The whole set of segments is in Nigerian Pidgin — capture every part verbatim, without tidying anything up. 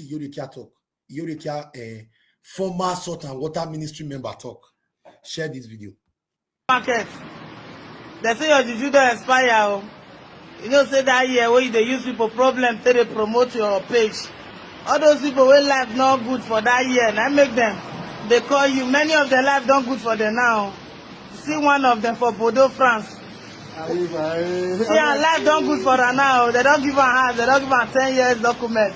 Iyorikia talk. Iyorikia, uh, former Salt and Water Ministry member talk. Share this video. Market. They say your juju don expire o. You know say that year wey you dey use people problem take dey promote your page. All those people wey life no good for that year, na make them dey call you. Many of their life don good for them now. See one of them for Bordeaux, France. See, her life don good for her now. They don give her house. They don give her ten years document.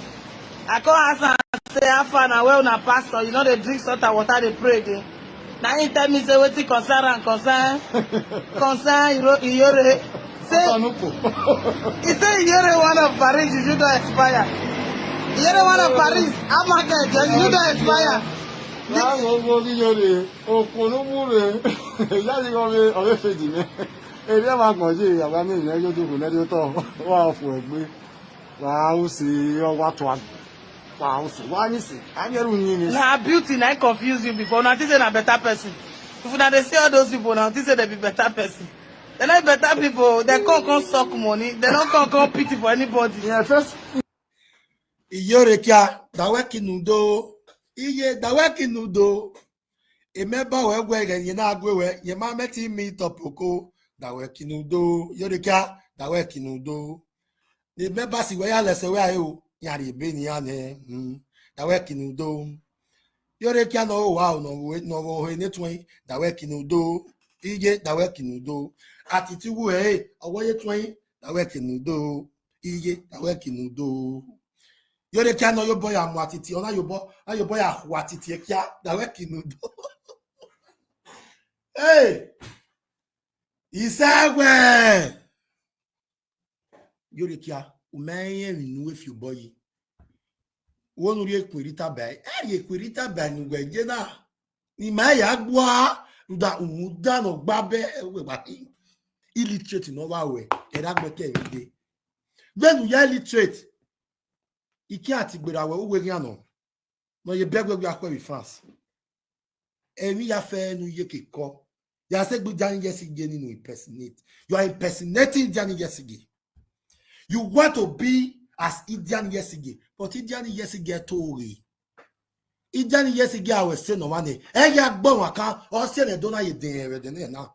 I come ask am say, "How far na, where una pastor? You no dey drink salt and water, dey pray again." Na him tell me say wetin concern am concern concern Iro- Iyore. Say he say Iyore one of Paris, juju don expire. Iyore one of Paris, how market, your juju don expire. Láwọn owó níyọ̀rẹ̀ òkùnrin múre láti ọmọ ọmọ fèjì mi. Èrè máa gbọ̀n jẹ́ ìyàwó mi ìrìn ẹjọ́ tó kù lẹ́ni tó wà fún ẹgbẹ́. Wà á ó sì ọwọ́ tó àgbẹ̀. Wà á ó sì wá ní sí. Ayẹ́rù yín ni. Na her beauty na him confuse you before. Una think say na better person. If una dey see all those people, una think say they be better person. They no be better people. They come come suck money. They no come come pity for anybody. Ìyẹn first Iyorikia, daweki n'udo. Iye, daweki n'udo. Emeba we gwe ge, ye na agwe we, ye ma meti mi topoko. Daweki n'udo. Iyorikia, daweki n'udo. Emeba si we ya lese we ayo. Yari ebe ni ya ne. Hmm. Daweki n'udo. Iyorikia no wa no we no wo he ne twen. Daweki n'udo. Iye, daweki n'udo. Atiti wu e, owo ye twen. Daweki n'udo. Iye, daweki n'udo. Iyorikia no yo boy amu atiti, ona yo boy, na yo boy ahu atiti ekia. Daweki n'udo. Hey! Isegwe! Iyorikia, ume ye nu efi boy. Wonu ri ekwirita bai. Eri ekwirita bai nu gwe je na. Ni ma ya gbua, ruda uda no gba be, we ba. Illiterate no wa we. Era gbe ke mi de. When you are illiterate, ike ati gbera we uwe ri ano. No ye begwe we akwe with France. Emi ya fe nu ye ke ko. Ya se gbe Idiani Yesige ni no impersonate. You are impersonating Idiani Yesige. You want to be as Idiani Yesige, but Idiani Yesige to re. Idiani Yesige awe se no mane. E ya gbo wa kan, o se le do na ye den re den na.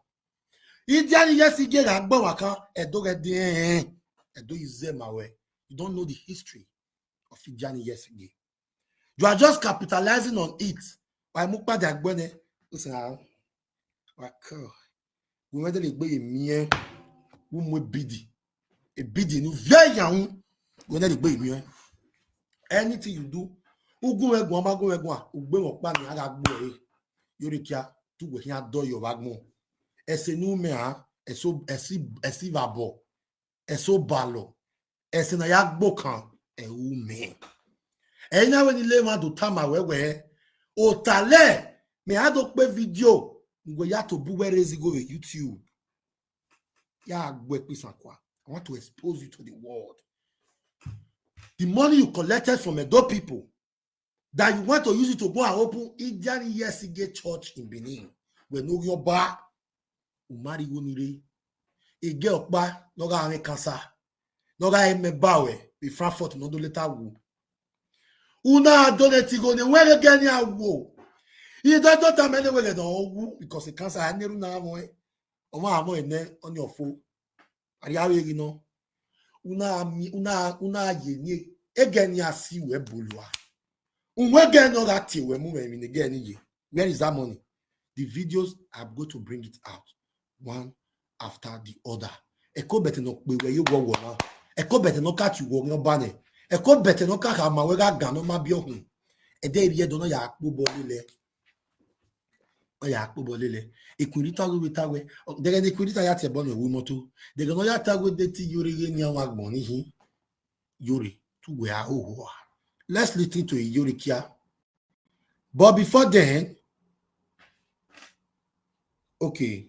Idiani Yesige ga gbo wa kan, e do re den. E do ize ma we. You don't know the history of Idiani Yesige. You are just capitalizing on it. Why mu pade agbene? Listen, ah, wa ko. We me de le gbe ye mi e. We mu ebidi. Ebidi nu ve ya un. We de le gbe ye mi e. Anything you do, ugun egun, amagun egun, ugbe won pa ni ara gbo e. Iyorikia, tu we hin ado yo wa gbon. Ese nu me ha, eso esi esi va bo. Eso balo. Ese na ya gbo kan, e u me. E na we ni le ma do tama we we. O tale, me ha do pe video. Ngwe ya to bu we rezi go we YouTube. Ya gbe pisan kwa. I want to expose you to the world. The money you collected from Edo people that you want to use it to go and open Idiani Yesige church in Benin. We no your bar. Umari wonire. Ege okpa, no ga ame kansa. No ga eme bawe, be Frankfurt no do later wo. Una donate go ne wele gani awo. I do do ta mene wele don wo because the cancer ha neru na amo e. Omo amo e ne oni ofo. Ari awe gi no. Una mi una una ye ni. Ege ni asi we bolua. Unwe ge no ga ti we mu we mi ne ge ni ye. Where is that money? The videos, I'm going to bring it out one after the other. Eko bete no pe we yo wo wo na. Eko bete no ka ti wo no ba ne. Eko bete no ka ka ma we ga ga no ma bi ohun. Ede iri edo no ya po bo lile. O ya po bo lile. Ikunrita we we ta we. Dege ni ikunrita ya te bo no wu moto. Dege no ya ta we de ti yori ge ni awon agbon ni hin. Yori tu we a oho. Let's listen to Iyorikia. But before then, okay,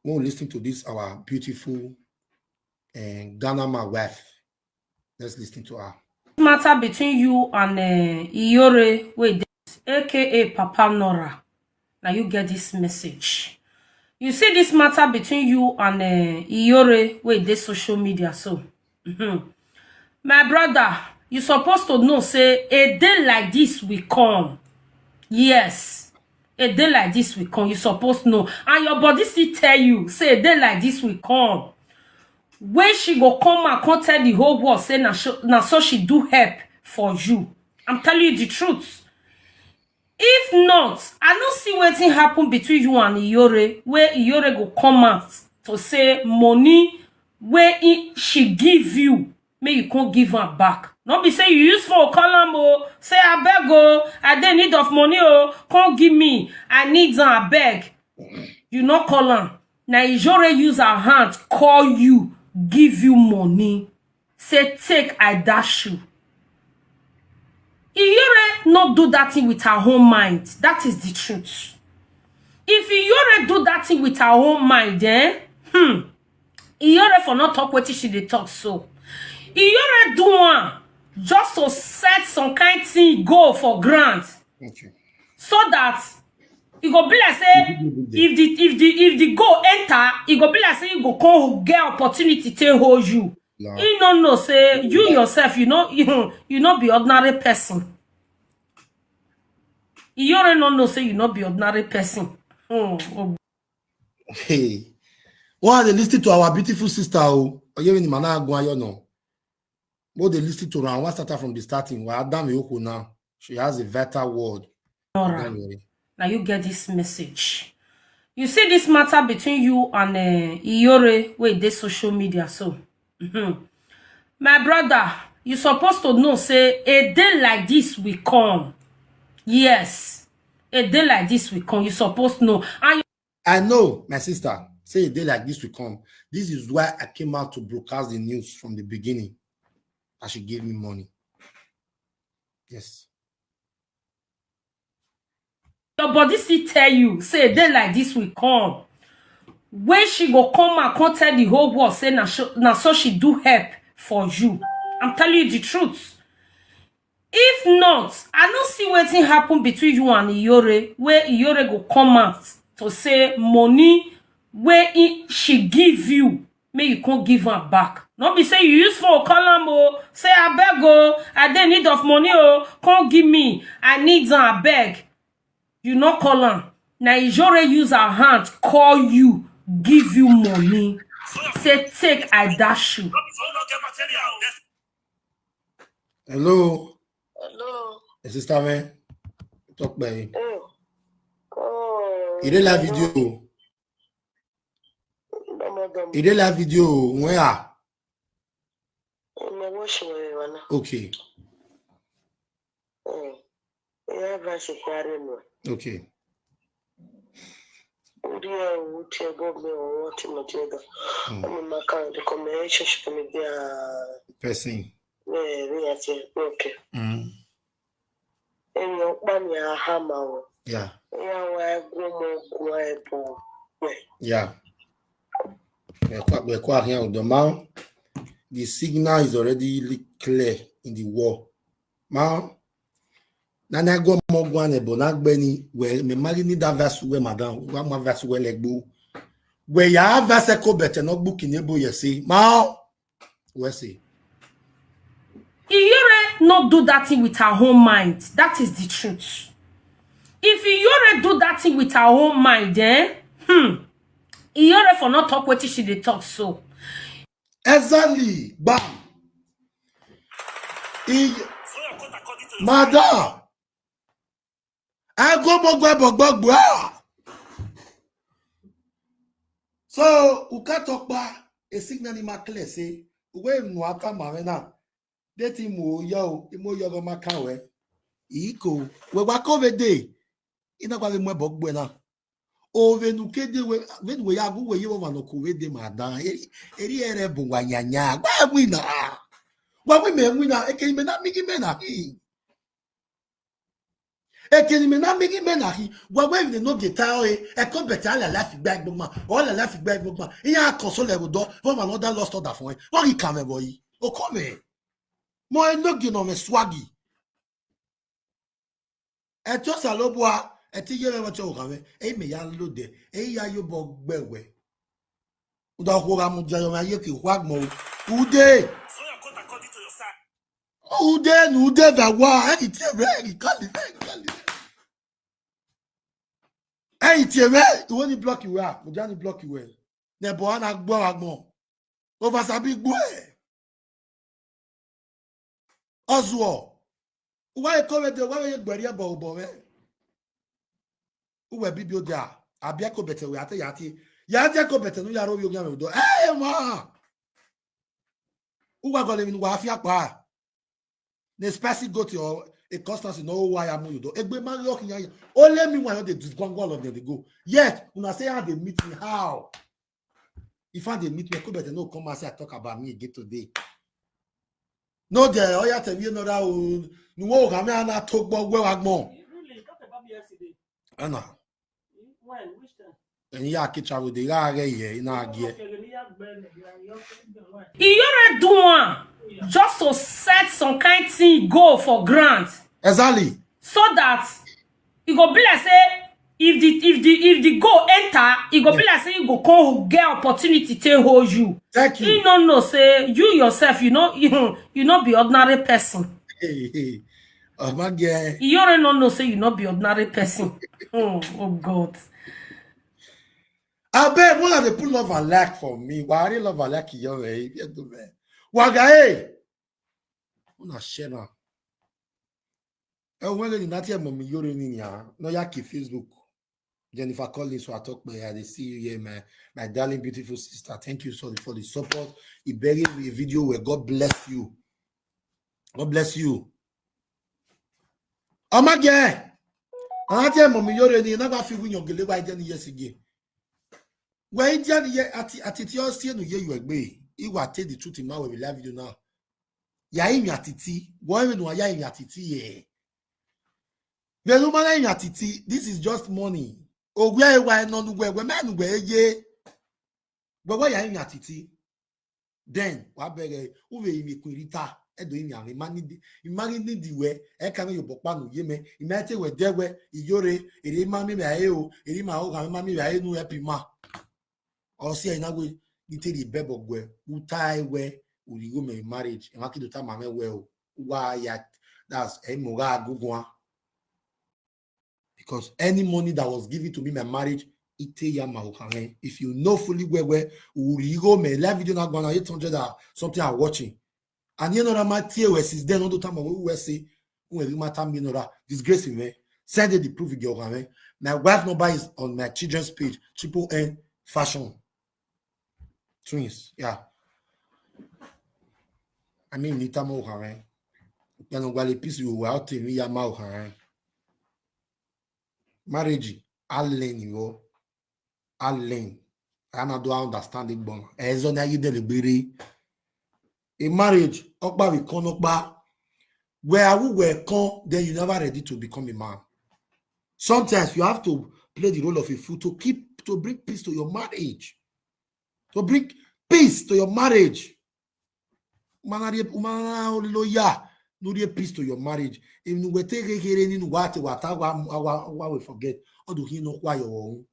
we'll listen to this our beautiful and Ghana my wife. Let's listen to her. Matter between you and uh, Iyore, wait, this, A K A Papa Nora. Now you get this message. You see this matter between you and uh, Iyore, wait, this social media. So, mhm. My brother, You suppose to know say a day like this will come. Yes, a day like this will come. You suppose know. And your body still tell you say a day like this will come. When she go come and come tell the whole world say na so, na so she do help for you. I'm telling you the truth. If not, I no see wetin happen between you and Iyore, where Iyore go come out to say money wey he, she give you, make you come give am back. No be say you use phone call am o, say, "Abeg o, I dey need of money o, come give me, I need am, abeg." You no call am. Na Iyore use her hand call you, give you money. Say, "Take, I dash you." Iyore no do that thing with her own mind. That is the truth. If Iyore do that thing with her own mind, eh? Hmm. Iyore for not talk wetin she dey talk so. Iyore do one just to set some kind thing go for grant. Okay. So that e go be like say if the, if the, if the goal enter, e go be like say you go come get opportunity take hold you. No. He no know say you yourself, you know, you, you no be ordinary person. Iyore no know say you no be ordinary person. Hmm. Oh. Hey. Why they listen to our beautiful sister? Oh, you mean mana aguayo no? What they listen to now? What started from the starting? Well, Adam Yoko now. She has a vital word. Nora, now you get this message. You see this matter between you and uh, Iyore wey dey social media so. Mhm. My brother, you supposed to know say a day like this will come. Yes, a day like this will come. You supposed to know. And I know, my sister, say a day like this will come. This is why I came out to broadcast the news from the beginning. That she gave me money. Yes. Your body still tell you say a day like this will come. When she go come and come tell the whole world say na so, na so she do help for you. I'm telling you the truth. If not, I no see wetin happen between you and Iyore, where Iyore go come out to say money wey he, she give you, make you come give am back. No be say you use phone call am o, say, "Abeg o, I dey need of money o, come give me, I need am, abeg." You no call am. Na Iyore use her hand call you, give you money. Say, "Take, I dash you." Hello. Hello. Hey, sister, man. Talk, baby. Oh. Oh. You dey live video. Domo, domo. You dey live video. Where? Ime watch where you wanna. Okay. Mm. Yeah, verse carry no. Okay. Uri ya uche government or what in Nigeria. Mm. I'm in my account, the communication should be there. Person. Yeah, yeah, yeah. Okay. Mm. Enye ọkpani ahama o. Yeah. Enye awa egwu m ọgwụ ebo. Yeah. Ekwa, ekwa ahịa ụdọ ma the signal is already li-, clear in the wall. Ma na na egwu m ọgwụ ane bo na gbeni we me magi ni da verse we madam, wa ma verse we legbo. We ya verse ko bete no gbu kinebo yesi. Ma we see. Iyore not do that thing with her own mind. That is the truth. If Iyore do that thing with her own mind, eh? Hmm. Iyore for not talk wetin she dey talk so. Exactly. Bam. I-, madam. Ego mo gbe gbogbo gbe. So, uka tokpa, a signal ni ma clear say, uwe nu ata ma we na. Deti mo yo, mo yo go ma ka we. Iko, we wa ko ve de. Ina kwa ve mo gbogbo na. O ve nu kede we, ve nu we ya gu we ye wa no ko ve de madam. Eri, eri ere bu wa nyanya. Wa wi na. Wa wi me wi na. Eke me na mi ki me na hi. Eke ni me na mi ki me na hi. Wa we ne no de ta o e. E ko bete ala la fi gba gbogbo ma. O la la fi gba gbogbo ma. Iya ko so le wo do. Vo ma no da lost order fun e. Wa ki ka me boy. O ko me. Mo e no gi no me swagi. E to sa lo bua. E ti ye me mo to ka me. E me ya lo de. E ya yo bo gbe we. Uda ko ga mu ja yo ma ye ki wa gmo. Ude. So your coat according to your size. Ude, ude, da wa, eri tie we, eri kali, eri kali. Eri tie we, iwe ni block iwe, a, mo ja ni block iwe. Nebo ana gbo agbo. Over sabi gbo e. Ozuo. Uwa e kove de, uwa e gberi e bo, bo we. Uwe bibi o dia. Abi e ko bete we ate ya ti. Ya ti e ko bete nu ya ro yo nya me do. Eh, ma. Uwa go le mi nu wa fi apa. Na spicy goat or a constancy no wa ya mu you do. Egbe ma yo kinya. Only me wa yo dey disgwangwa of them dey go. Yet, una say how they meet me, how? If I dey meet me, ko bete no come and say I talk about me again today. No, there, oh, yeah, tell me another, oh, no, oh, come here, na talk about where I go. You really talked about me yesterday. Anna. When? Which time? And ya ke travel, they are here, in our gear. Okay, then you have been there, you are, you have been there, when? Iyore do one just to set some kind thing go for grant. Exactly. So that e go be like say if the, if the, if the goal enter, e go be like say you go come get opportunity to hold you. Thank you. You no know say you yourself, you know, you, you no be ordinary person. Hey, hey. Oh, my girl. You already no know say you no be ordinary person. Oh, oh God. I beg, una dey put love and like for me. Why are love and like you, eh? If you do, man. Waga, hey. Una share now. Eh, when the Nati and Mommy Yore ni ya, no ya ki Facebook. Jennifer Collins, so I talk, but I dey see you here, my, my darling, beautiful sister. Thank you so for the support. He begging me a video where God bless you. God bless you. Amage. Anati and Mommy Yore ni, na ba fi win your gele wa ije ni yes again. Where ije ni ye ati, ati ti o si enu ye you egbe. He will take the truth in my way, we live video now. Ya imi atiti. Why we no ya imi atiti ye? Venu mana imi atiti. This is just money. Ogwe ewa no nugwe, we me nugwe ye. We we ya imi atiti. Then, wa bere, uwe imi kwirita, edo imi ame, mani di, imari ni di we, e ka me yo bokpa nu ye me, ime te we de we, iyore, eri ma mi me aye o, eri ma o ga ma mi me aye nu epi ma. O si ina we, ni te di bebo gwe, utai we, urigo me marriage, e ma kido ta ma me we o, wa ya, that's, e mo ga gugwa. Because any money that was given to me, my marriage, ite ya ma o karen. If you know fully well, well, urigo me, live video na gwana eight hundred or something are watching. And you know that my tear was since then, all the time I will say, who will matter me, no, that disgrace me. Send the proof, you know, my wife number is on my children's page, Triple N Fashion. Twins, yeah. I mean, Nita mo karen. Then, while a piece you were out in Yama o karen. Marriage, I learn you. I learn. I not do understand it, but as on you deliberate. In marriage, okpa we come okpa. Where I will where come, then you never ready to become a man. Sometimes you have to play the role of a fool to keep, to bring peace to your marriage. To bring peace to your marriage. Mana rie, mana loya, no rie peace to your marriage. If you were take care any what, what, what, what we forget. Or do he know why you own?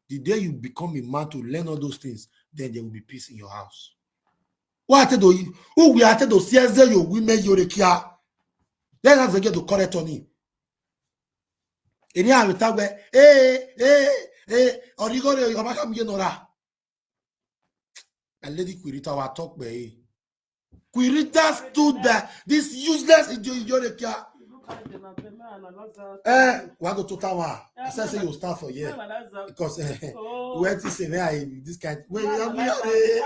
The day you become a man to learn all those things, then there will be peace in your house. What do you, who we are to see as you women, you rekia? Then as they get to correct on him. Any other time where, hey, hey, hey, or you go to your back, I'm getting. And Lady Quirita wa talk by. Quirita stood by this useless idiot, idiot, idiot. Eh, wa go to tower. I said, say you stand for here. Because, eh, where this, eh, where I, this kind, where we are, we are, eh.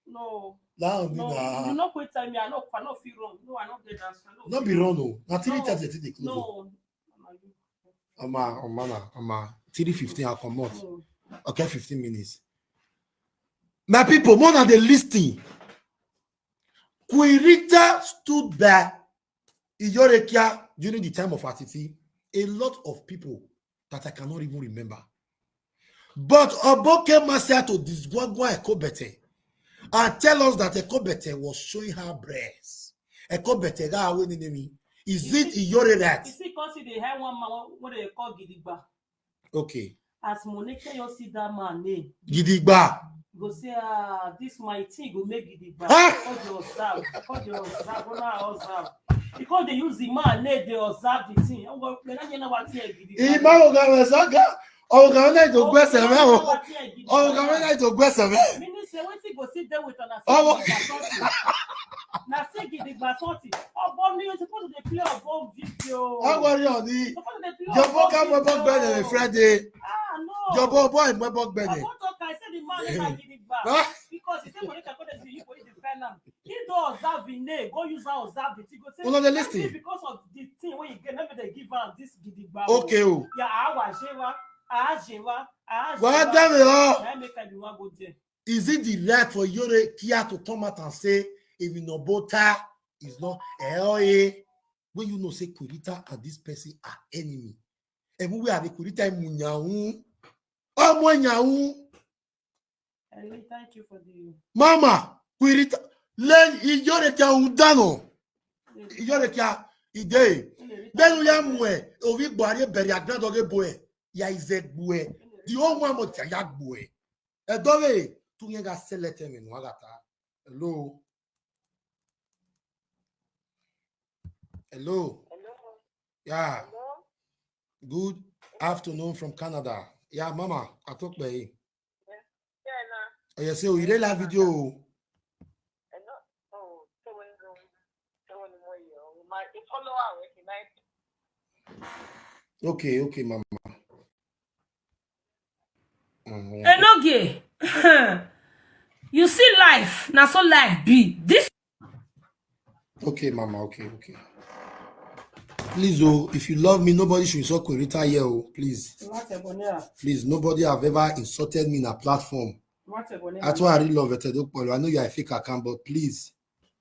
No. Now, no, you know, quit time, I no, I no feel wrong. No, I no get that. No be wrong, no. Na three thirty, they close. No. Oma, oma na, oma. Three fifteen, I'll come out. Okay, fifteen minutes. My people, more than they listen. Quirita stood by Iyorekia during the time of Atiti. A lot of people that I cannot even remember. But Oboke Masia to disgwagwa Ekobete and tell us that Ekobete was showing her breasts. Ekobete, that way name. Is it Iyore that? You see, 'cause they have one man, what they call Gidigba. Okay. As Monique, you see that man name. Gidigba. Go say, ah, this my thing, go make Gidigba. Ah! Call yourself. Call yourself. Go now, yourself. Because they use the man name, they observe the thing. Oh, well, they don't know what here. Ima oga mesaga. Oga na to gbese me o. Oga na to gbese me. Meaning say wetin go sit there with una. Oh. Na say gidigba something. Obo ni you suppose to dey play obo video. How are you on the? Suppose to dey play Your obo program video. Bobo Bene Friday. Ah no. Your boy Bobo Bene. Obo talk I say the man na gidigba. Huh? Because he say when he go dey see you go dey defend am. He don observe him name, go use am observe the thing. Go say, Una dey "Maybe listen. Because of the thing wey you get, maybe they give am this gidigba. Okay o. Yeah, awa jewa, ajewa, ajewa. Wa da me o. Na make I be wan go there. Is it the right for Yore Kia to come out and say if you no butter is not eh oh, eh? When you know say Kurita and this person are enemy. And we are the Kurita Munyahu. Omo Nyahu. Anyway, thank you for the Mama, Kurita. Len Yore Kia Udano. Yore Kia Ide. Then we are mwe. Ovi Buhari bury a grand oge boy. Ya is a boy. The whole one must ya boy. Edove. Tu yenga selete me no agata. Hello. Hello. Hello. Yeah. Hello. Good afternoon from Canada. Yeah, Mama. I talk by you. Yeah, na. Oh, you say we dey live video. Hello. Oh, so when so when you my follower with my Okay, okay, Mama. Mhm. Enoge, you see life, na so life be. This Okay, Mama. Okay, okay. Please, oh, if you love me, nobody should insult Kurita here, oh, please. Please, nobody have ever insulted me in a platform. That's why I really love it. I know you are a fake account, but please,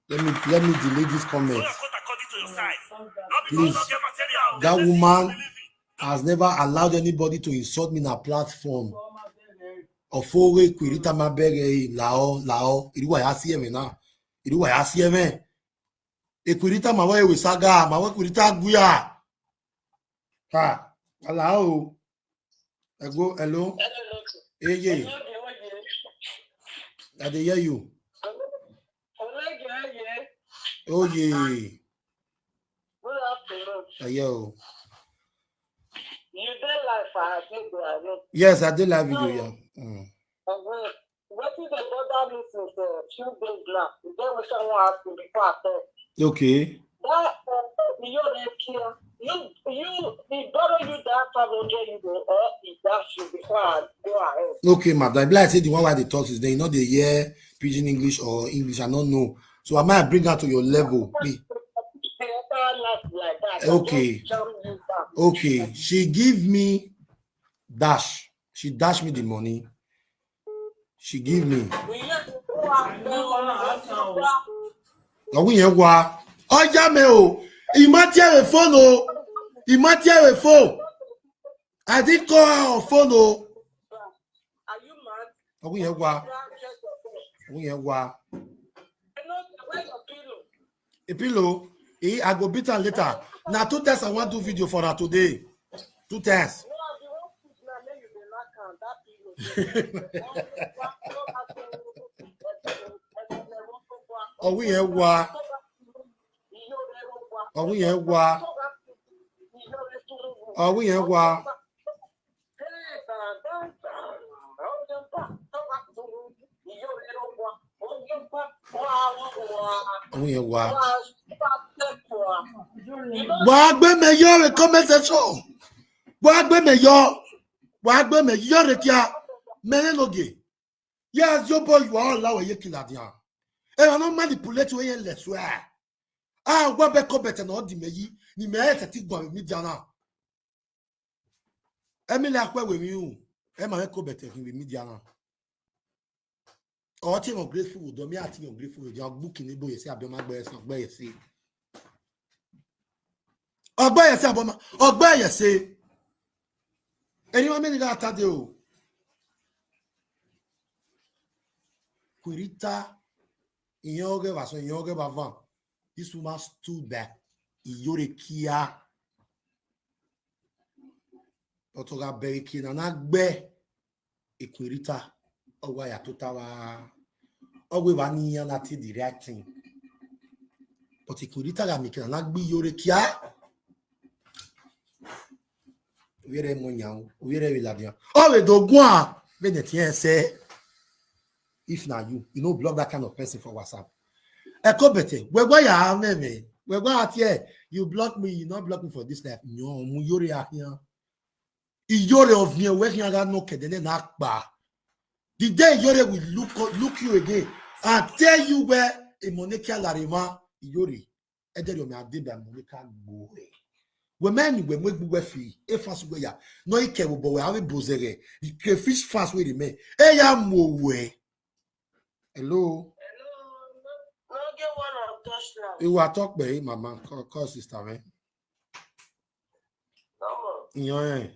let me let me delete this comment. Please, that woman has never allowed anybody to insult me in a platform. Ofori Kurita ma bere lao lao. Iriwa ya si eme na. Iriwa ya si eme. E Kurita ma we we saga ma we Kurita guya. Ha. Alao. Ego hello. Eye. I dey hear you. Oh yeah. Good afternoon. Ayo. You dey live for Agbegbe, I know. Yes, I dey live video. Yeah. Mm. Uh-huh. Wetin dey bother me since uh, few days now? You get wetin I wan ask you before I talk. Okay. That uh, you dey care. You you he borrow you that five hundred euro or he dash you before I go ahead. Okay, madam. Like I say the one why they talk is they not dey hear pidgin English or English. I don't know. So I might bring her to your level. Be- The entire life like that. I Okay. Just jam you back. Okay. She give me dash. She dash me the money. She give me. Ọwọ́ yẹn wá. Ọjà mi o. Ìmọ̀ tí ẹ lè fóònù o. Ìmọ̀ tí ẹ lè fóònù. I didn't call her on phone o. Are you mad? Ọwọ́ yẹn wá. Ọwọ́ yẹn wá. A pillow. Eh, I go beat her later. Now two times I want do video for her today. Two times. Ọwọ́ yẹn wá. Ọwọ́ yẹn wá. Ọwọ́ yẹn wá. Ọwọ́ yẹn wá. Wàá gbé mi yọ rẹ̀ comment section. Wàá gbé mi yọ. Wàá gbé mi yọ rẹ̀ kíá. Mẹ́rin lóge. Yes, your boy, you are all our year killer dia. And I don't manipulate way and less where. Ah, what be comment and all the me yi. Ni me ete ti gwa mi dia na. Emily akwe we mi u. E ma we comment and we mi dia na. Or ti ungrateful do me ati ungrateful do book ni bo yesi abi ma gbe yesi gbe yesi. Ogbe yesi abi ma ogbe yesi. Anyone me ni ga ta de o. Kurita, iyan oge ba so iyan oge ba van. This woman stood there. Iyore kia. Otoga bere kia na na gbe. Ekurita. Owa ya tota wa. Ogwe ba ni yan na ti the right thing. But Queen Rita ga mi kina na gbi Iyore kia. Where mo nya o, where we la dia. O we do gwa, me de tie se. If na you, you no block that kind of person for WhatsApp. Eko bete, we gwa ya me me. We gwa atie, you block me, you not block me for this life. Nyo, mu Iyore ahia. Iyore of me, we hia ga no kede ne na pa. The day Iyore will look, look you again and tell you where a Monica Larima Iyore. Ede yo me ade ba Monica gbo e. We men we mo gbo we fi. E fans we ya. No ike wo bo we ave bozere. The crayfish fans we remain. E ya mo we. Hello. Hello. No get one of those now. You are talk by mama. Call, call sister, man. Come on. Yo, eh.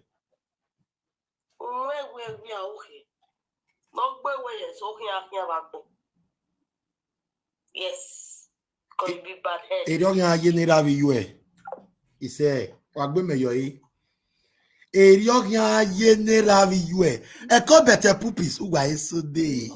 Nwe we we a ohe. No gbe we yes, ohe a fi a ba gbe. Yes. Cause you be bad head. Eri ogin aye ne ra vi yu e. Ise, wa gbe me yo yi. Eri ogin aye ne ra vi yu e. E ko bete pupis, uwa eso de.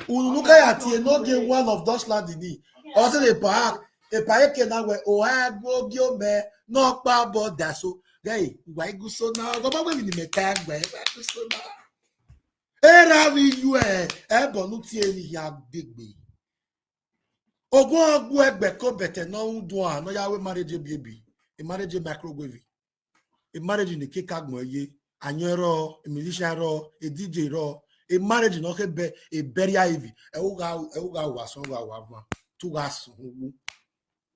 Unu nuka ya ti e no get one of those land ni. O se le pa, e pa e ke na we, o ha gbo gi o me, no pa bo da so. Gai, uwa igu so na, go ba we ni me ka gbe, uwa igu so na. E ra vi yu e, e bo nu ti e ni ya degbe. Ogun ogbu egbe ko bete no un do an, no ya we marriage baby. A marriage microwave. A marriage ni kika gbon ye. Anyo ro, a musician ro, a D J ro. A marriage no ke be, a burial heavy. E u ga, e u ga wa so ga wa van. Tu ga sun wu.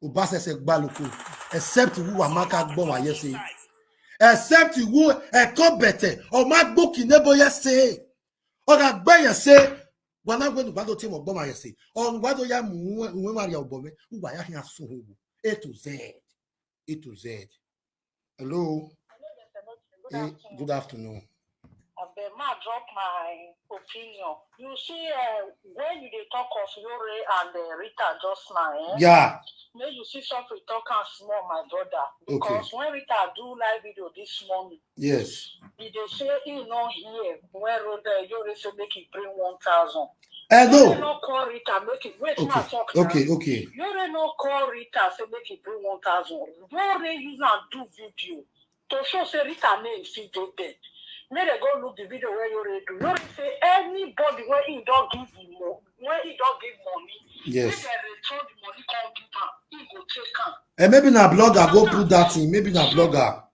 O ba se se gba loko. Except wu wa ma ka gbon wa ye se. Except wu e ko bete. O ma gbo ki nebo ye se. O ga gbe ye se. Wa na gbe nu ba do ti mo gbon wa ye se. O nu ba do ya mu nwe ma ri obo me. U wa ya hin asun wu. A to Z. A to Z. Hello. Hello, Mister Mochi. Good afternoon. Good afternoon. Abeg, ma drop my opinion. You see, uh, when you dey talk of Iyore and, uh, Rita just now, eh? Yeah. Make you see something talk am small, my brother. Okay. Because when Rita do live video this morning, yes, he dey say he no hear when Rhoda Iyore say make he bring one thousand. Eh, no. Iyore no call Rita, make it, wait, okay, ma talk now. Okay, okay. Iyore no call Rita say make he bring one thousand. Iyore use am do video to show say Rita name still dey there. Make dem go look the video where Iyore do. Iyore say anybody where he don give the mo-, where he don give money, yes, make dem return the money, come give am. He go take am. And maybe na blogger go put that thing. Maybe na blogger.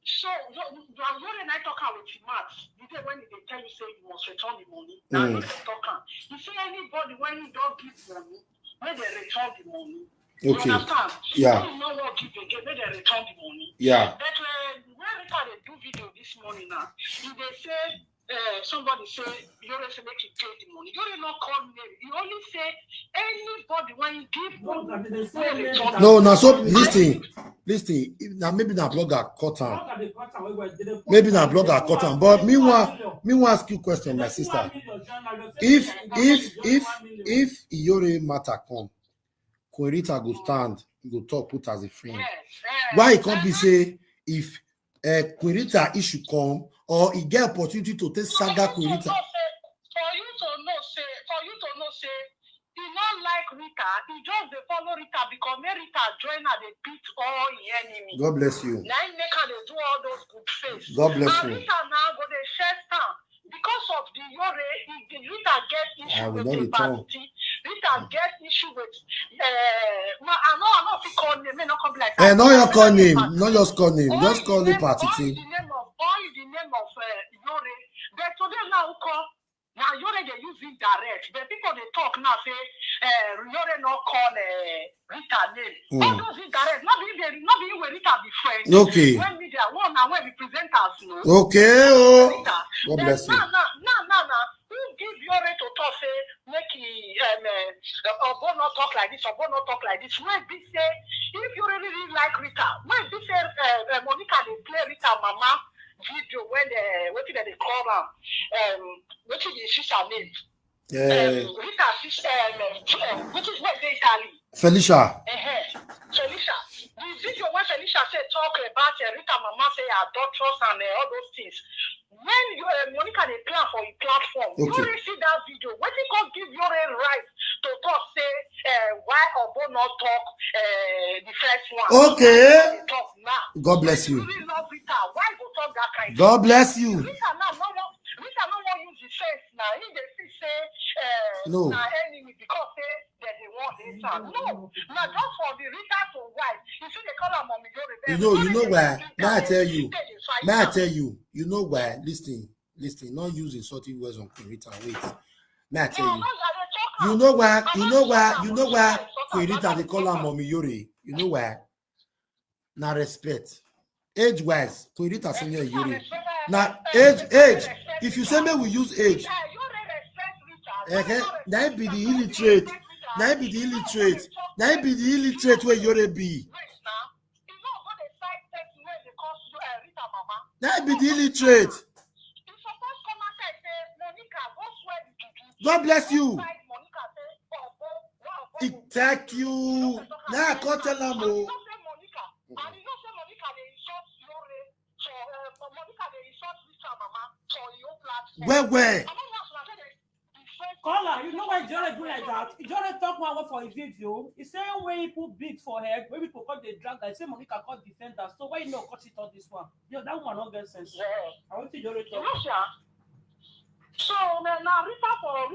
So, you, you are hearing I talk am with him mouth. The day when they tell you say you must return the money, now, mm, you dey talk am. You see anybody when you don't give money, make dem return the money. You, okay, understand? Yeah. If you no wan give again, make dem return the money. Yeah. But, uh, when Rita dey do video this morning now, he dey say, uh, somebody say, Iyore say make he pay the money. Iyore no call name. He only say anybody when he give money, make dem return. No, na so, listen, listen. If na, maybe na blogger cut am. Maybe na blogger cut am. But me wan, me wan ask you question, my sister. If, if, if, if Iyore matter come, Queen Rita go stand, go talk, put as a friend. Yes, yes. Why e come be say if, uh, Queen Rita issue come, or he get opportunity to take saga Queen Rita? For you to know say, for you to know say, he no like Rita. He just dey follow Rita because make Rita join her dey beat all him enemy. God bless you. Na him make her dey do all those good face. God bless you. And Rita now go dey share stand because of the Iyore. He, the Rita get issue with him party. Rita get issue with, uh, no, I no, I no fit call name. May not come be like that. Eh, no, you call name. No, just call name. Just call the party thing. All in the name of, all in the name of, uh, Iyore. But today now, who call? Now Iyore dey use indirect, but people dey talk now say, eh, Iyore no call, eh, Rita name. Mm. All those indirect, not be, not be where Rita be friend. Okay. When media one and when we presenters, no. Okay, oh. Rita. God bless you. Now, now, now, now, now, who give Iyore to talk say make he, um, uh, Obo not talk like this, Obo not talk like this? When be say if you really, really like Rita, when be say, uh, uh, Monica dey play Rita mama video when the, wetin dem dey call am, um, wetin be sister name? Eh. Um, Rita sister, um, um, wetin, wey dey Italy? Felicia. Uh-huh. Felicia. The video when Felicia say talk about, uh, Rita mama say adulterous and, uh, all those things. When you, uh, Monica dey plan for a platform, okay, you see that video. Wetin come give you a right to talk say, Uh, why Obo not talk uh, the first one? Okay. Talk now. God bless you. Really love Rita. Why go talk that kind? God bless you. Rita now no wan Rita no wan use the sense now. He dey see say uh, No. Na enemy because say dem dey wan hate am. No, na just for the Rita to wife. You see, they call am mommy Yore. You know, you know why? May I tell you? May I tell you? You know why? Listen, listen. Not use insulting words on Queen Rita. Wait. May I tell you? You know why? You know why? You know why? Queen Rita, they call her mommy Yore. You know why? Na respect. Age wise, Queen Rita senior Yore. Na age, age. If you say me we use age, eh, na be the illiterate. Na be the illiterate. Na be the illiterate where Yore be. Na be the illiterate. God bless you. It take you. Now I can't tell am o. Where, where? Caller, you know why Ijore do like that? Ijore talk one word for a video. He say when he put beat for her, when people come dey drag her, he say Monica come defend her. So why you no cut it on this one? Yo, that woman no get sense. Yeah. I want Ijore You talk. know, sha. So na na Rita for